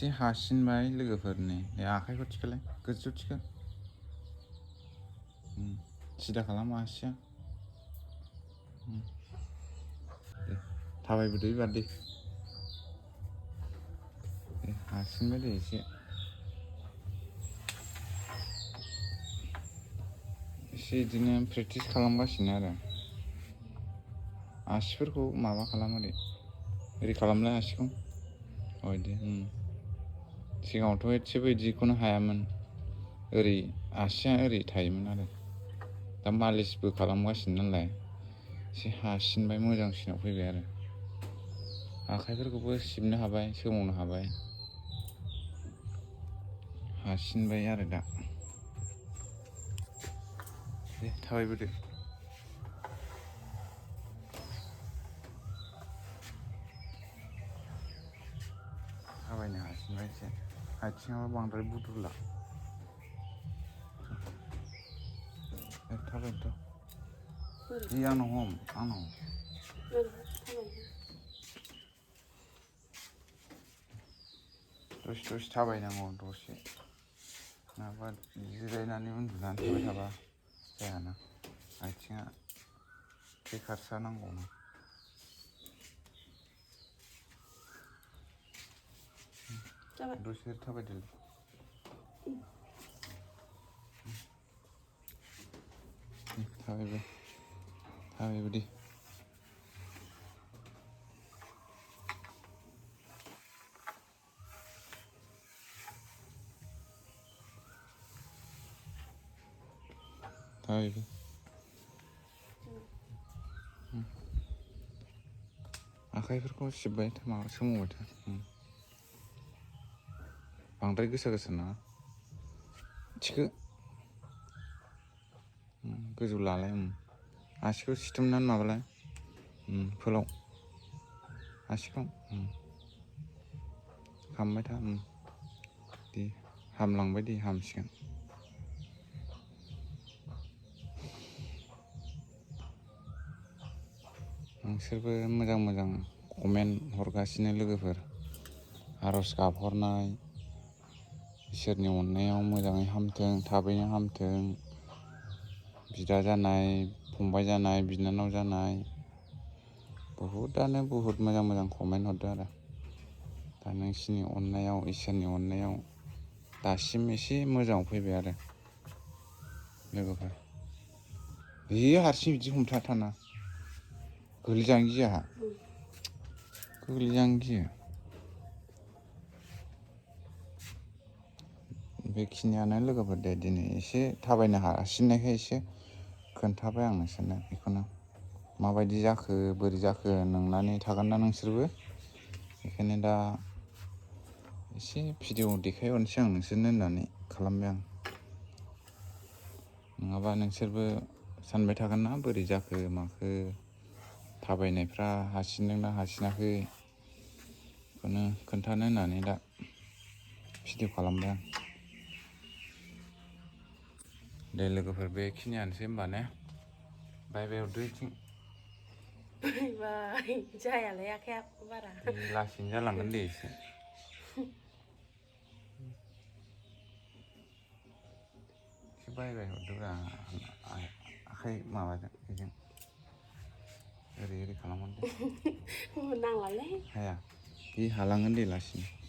एसे हासिनबाय लोगोफोरनि आखाइखौ थिखोलाय गोजौ थिखो सिदा खालाम आसिया दे थाबायबोदो एबार दे हासिनबाय दे एसे बिदिनो प्रेक्टिस खालामगासिनो आरो आसिफोरखौ माबा खालाम ओरै खालामलाय आसिखौ बिदि सिगाङावथ' एसेबो बिदिखौनो हायामोन ओरै आसिया ओरै थायोमोन आरो दा मालिसबो खालामगासिनो नालाय एसे हासिनबाय मोजांसिनाव फैबाय आरो आखाइफोरखौबो सिबनो हाबाय सोमावनो हाबाय हासिनबाय आरो दा दे थाबायबोदो थाबायनो हासिनबाय एसे आथिङाबो बांद्राय बुद्रुला थाबायनोथ' आंनाव हम आंनाव दसे दसे थाबायनांगौ दसे नङाबा जिरायनानै उन्दुनानै थाबाय थाबा जायाना आथिङा थै खारसारनांगौना दसे थाबायदो थाबायबो दे थाबायबो आखाइफोरखौ सिबबाय माबा सोमावबाय था बांद्राय गोसा नङा थिखो गोजौ लालाय आसिखौ सिथुमनानै माबालाय फोलाव आसिखौ हामबाय था दे हामलांबाय दे हामसिगोन नोंसोरबो मोजां मोजां कमेन्ट हरगासिनो लोगोफोर आरज गाबहरनाय इसोरनि अननायाव मोजाङै हामथों थाबैनो हामथों बिदा जानाय फंबाय जानाय बिनानाव जानाय बहुदआनो बहुद मोजां मोजां कमेन्ट हरदों आरो दा नोंसिनि अननायाव इसोरनि अननायाव दासिम एसे मोजाङाव फैबाय आरो लोगोफोर बेयो हारसिं बिदि हमथाना गोलैजानो गियो आंहा गोलैजानो गियो बेखिनियानो लोगोफोर दे दिनै एसे थाबायनो हासिननायखाय एसे खोन्थाबाय आं नोंसोरनो बेखौनो माबायदि जाखो बोरै जाखो नंनानै थागोन ना नोंसोरबो बेखायनो दा एसे भिडिअ देखायहरनोसै आं नोंसोरनो होननानै खालामबाय आं नङाबा नोंसोरबो सानबाय थागोन ना बोरै जाखो माखो थाबायनायफ्रा हासिनदोंना हासिनाखै बेखौनो खोन्थानो होननानै दा भिडिअ खालामबाय आं दे लोगोफोर बेखिनियानोसै होमबा ने बाय बाय हरदो इथिं बाय जायालै आखाया बारा लासैनो जालांगोन दे एसे बाय बाय हरदोब्रा आखाइ माबाजों बेजों ओरै ओरै खालामगोन दे नांलालै हाया बे हालांगोन दे लासैनो